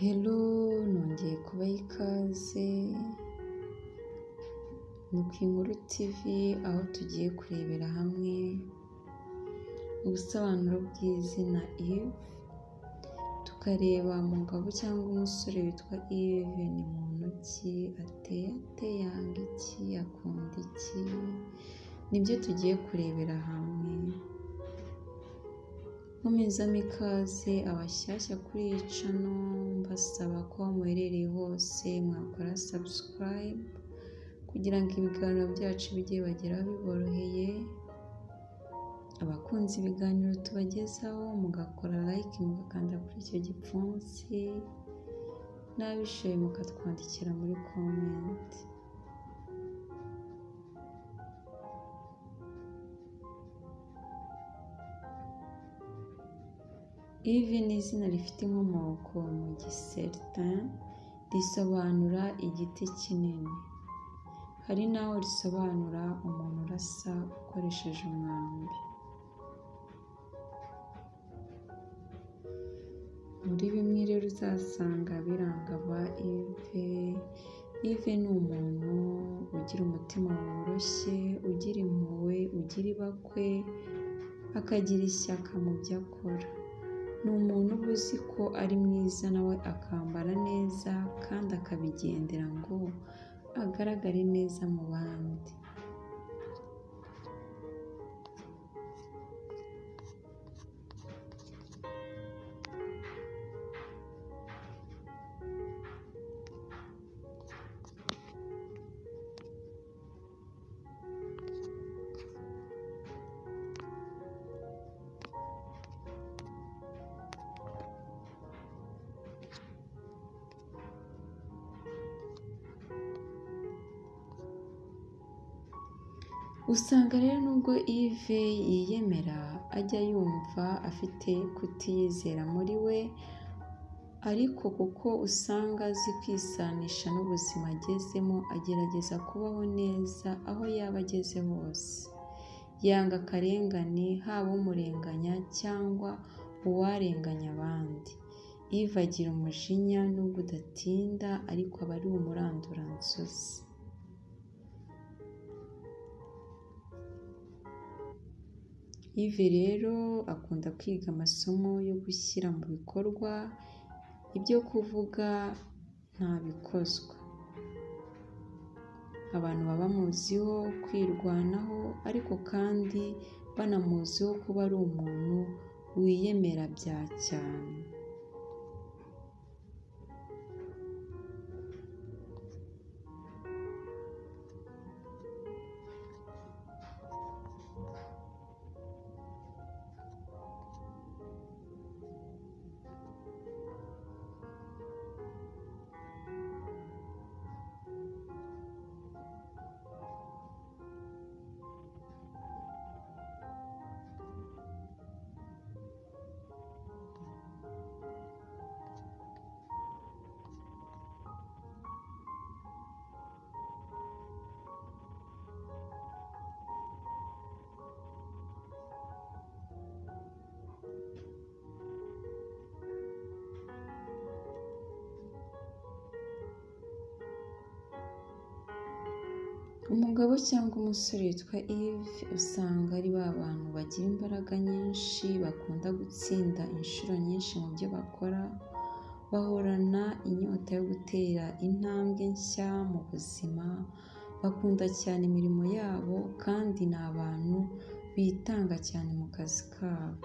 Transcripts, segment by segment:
Hello, nongeye kubaha ikaze, ni ku Inkuru TV aho tugiye kurebera hamwe ubusobanuro bw'izina Yves, tukareba umugabo cyangwa umusore witwa Yves ni muntu ki, ateye ate, yanga iki, akunda iki, nibyo tugiye kurebera hamwe. Nkomezamo ikaze abashyashya kuri iyi channel, mbasaba ko aho muherereye hose mwakora subscribe kugira ngo ibiganiro byacu bijye bibageraho biboroheye, abakunze ibiganiro tubagezaho mugakora like, mugakanda kuri icyo gipfunsi, n'abishoboye mukatwandikira muri comment. Yves ni izina rifite inkomoko mu Giseltin, risobanura igiti kinini. Hari n'aho risobanura umuntu urasa ukoresheje umwambi. Muri bimwe rero uzasanga biranga aba Yves, Yves ni umuntu ugira umutima woroshye, ugira impuhwe, ugira ibakwe, akagira ishyaka mu byo akora. Ni umuntu uba uzi ko ari mwiza nawe akambara neza kandi akabigendera ngo agaragare neza mu bandi. Usanga rero nubwo Yves yiyemera, ajya yumva afite kutiyizera muri we, ariko kuko usanga azi kwisanisha n'ubuzima agezemo, agerageza kubaho neza aho yaba ageze hose. Yanga akarengane, haba umurenganya cyangwa uwarenganya abandi. Yves agira umujinya nubwo udatinda ariko aba ari umuranduranzuzi. Yves rero akunda kwiga amasomo yo gushyira mu bikorwa ibyo kuvuga ntabikozwa. Abantu baba bamuziho kwirwanaho ariko kandi banamuziho kuba ari umuntu wiyemera bya cyane. Umugabo cyangwa umusore witwa Yves usanga ari ba bantu bagira imbaraga nyinshi, bakunda gutsinda inshuro nyinshi mu byo bakora, bahorana inyota yo gutera intambwe nshya mu buzima, bakunda cyane imirimo yabo kandi ni abantu bitanga cyane mu kazi kabo.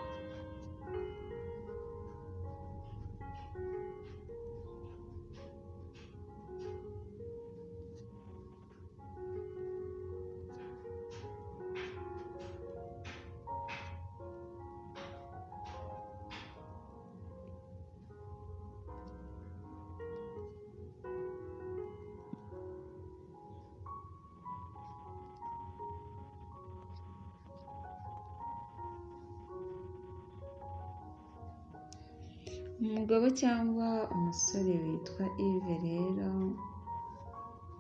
Umugabo cyangwa umusore witwa Yves rero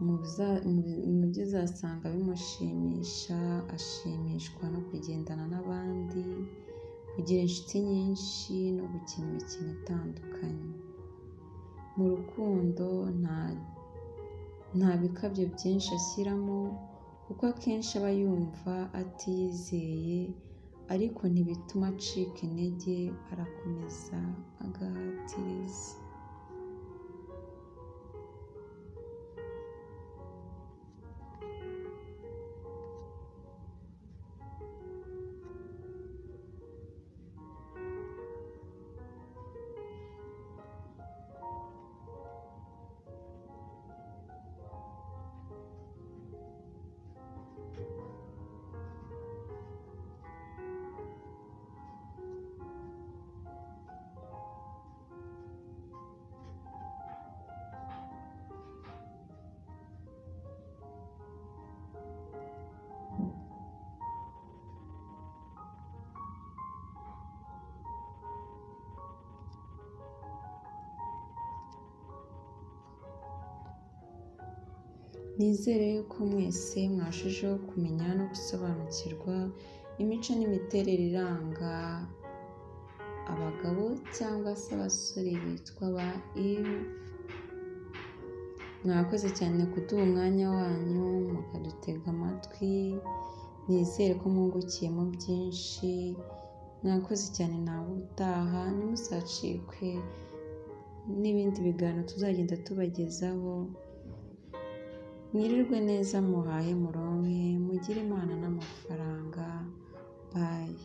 mu byo uzasanga bimushimisha, ashimishwa no kugendana n'abandi, kugira inshuti nyinshi no gukina imikino itandukanye. Mu rukundo nta bikabyo byinshi ashyiramo kuko akenshi aba yumva atiyizeye, ariko ntibituma acika intege, arakomeza agahatiriza. Nizere yuko mwese mwashijeho kumenya no gusobanukirwa imico n'imiterere iranga abagabo cyangwa se abasore bitwa ba Yves. Mwakoze cyane kuduha umwanya wanyu mukadutega amatwi, nizere ko mwungukiyemo byinshi. Mwakoze cyane, nawe utaha, ntimuzacikwe n'ibindi biganiro tuzagenda tubagezaho. Mwirirwe neza, muhahe muronke, mugire Imana n'amafaranga. Bye.